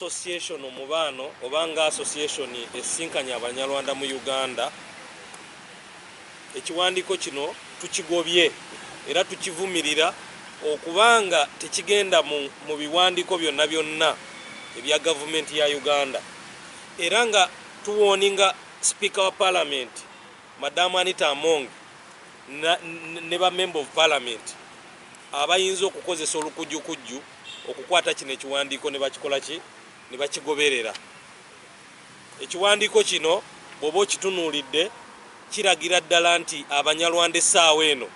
Association Omubaano oba nga association esinkanya Abanyarwanda mu Uganda, ekiwandiiko kino tukigobye era tukivumirira okubanga tekigenda mu biwandiiko byonna byonna ebya gavumenti ya Uganda, era nga tuwarninga Speaker wa Parliament, Madamu Anita Among, ne ba member of Parliament abayinza okukozesa olukujjukujju okukwata kino ekiwandiiko ne bakikola ki, ne bakigoberera. Ekiwandiiko kino bw'oba okitunuulidde, kiragira ddala nti Abanyarwanda essaawa eno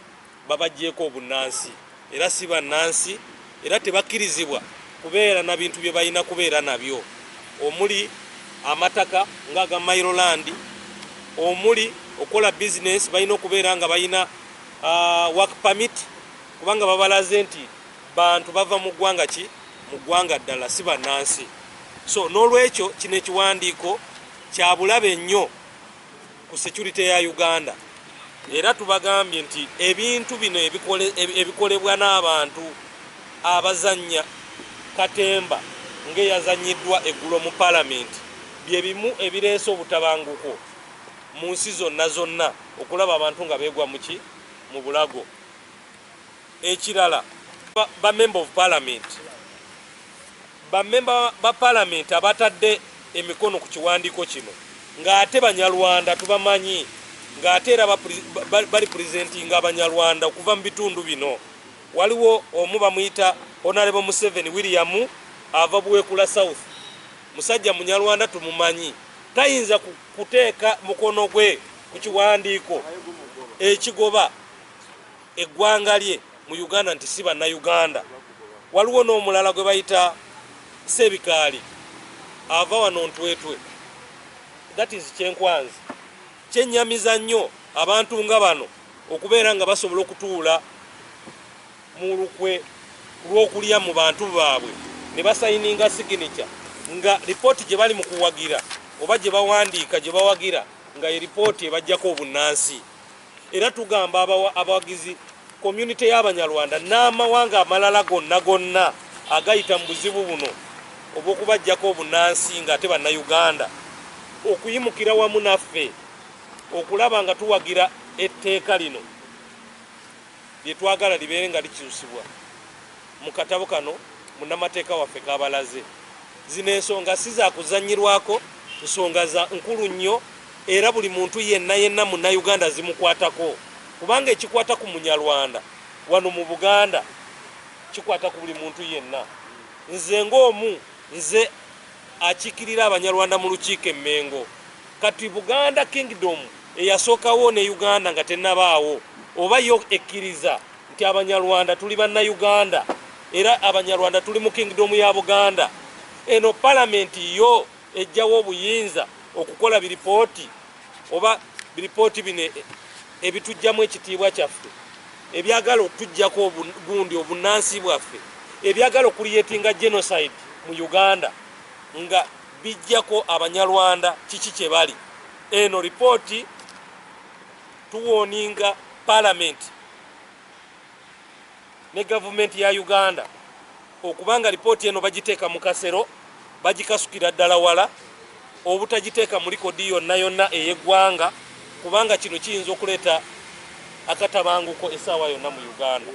babaggyeko obunnansi, era si bannansi, era tebakkirizibwa kubeera na bintu bye balina kubeera nabyo, omuli amataka ng'aga mailo land, omuli okukola bizinesi balina okubeera nga balina work permit, kubanga babalaze nti bantu bava mu ggwanga ki, mu ggwanga ddala, si bannansi. So n'olwekyo kino ekiwandiiko kya bulabe nnyo ku security ya Uganda, era tubagambye nti ebintu bino ebikolebwa n'abantu abazannya katemba ng'eyazannyiddwa eggulo mu Palamenti bye bimu ebireese obutabanguko mu nsi zonna zonna, okulaba abantu nga beegwa muki, mu bulago. Ekirala, ba member of Parliament, bamemba ba Parliament abatadde emikono ku kiwandiiko kino ng'ate Banyarwanda tubamanyi, ng'ate era bali presentinga Abanyarwanda okuva mu bitundu bino. Waliwo omu bamuyita Honorable Museveni William, ava Buwekula South, musajja Munyarwanda tumumanyi. Tayinza kuteeka mukono gwe ku kiwandiiko ekigoba eggwanga lye mu Uganda nti si Bannayuganda. Waliwo n'omulala gwe bayita Sebikaali, ava wano Ntwetwe, that is Kyenkwanzi. Kyennyamiza nnyo abantu nga bano okubeera nga basobola okutuula mu lukwe lw'okulya mu bantu baabwe ne basigninga signature nga ripooti gye bali mu kuwagira oba gye bawandiika gye bawagira nga ye ripooti ebajjako obunnansi. Era tugamba abawagizi, community y'Abanyarwanda n'amawanga amalala gonna gonna agayita mu buzibu buno obw'okubajjako obunnansi ng'ate Bannayuganda, okuyimukira wamu naffe okulaba nga tuwagira etteeka lino lye twagala libeere nga likyusibwa mu katabo kano munnamateeka waffe kabalaze. Zino ensonga si za kuzannyirwako, nsonga za nkulu nnyo, era buli muntu yenna yenna Munnayuganda zimukwatako, kubanga ekikwata ku Munyarwanda wano mu Buganda kikwata ku buli muntu yenna. Nze ng'omu, nze akiikirira Abanyarwanda mu lukiiko Emmengo. Kati Buganda Kingdom eyasookawo ne Uganda nga tennabaawo, oba yo ekkiriza nti Abanyarwanda tuli Bannayuganda, era Abanyarwanda tuli mu kingdom ya Buganda? Eno Palamenti yo ejjawo obuyinza okukola biripooti oba biripooti bino ebitujjamu ekitiibwa kyaffe, ebyagala otujjako gundi obunnansi bwaffe, ebyagala okucreatinga genocide mu Uganda nga bijjako Abanyarwanda kiki kye bali? Eno ripooti tuwarninga Palamenti ne gavumenti ya Uganda okubanga ripooti eno bagiteeka mu kasero, bagikasukira ddala wala, obutagiteeka mu record yonna yonna ey'eggwanga, kubanga kino kiyinza okuleeta akatabanguko essaawa yonna mu Uganda.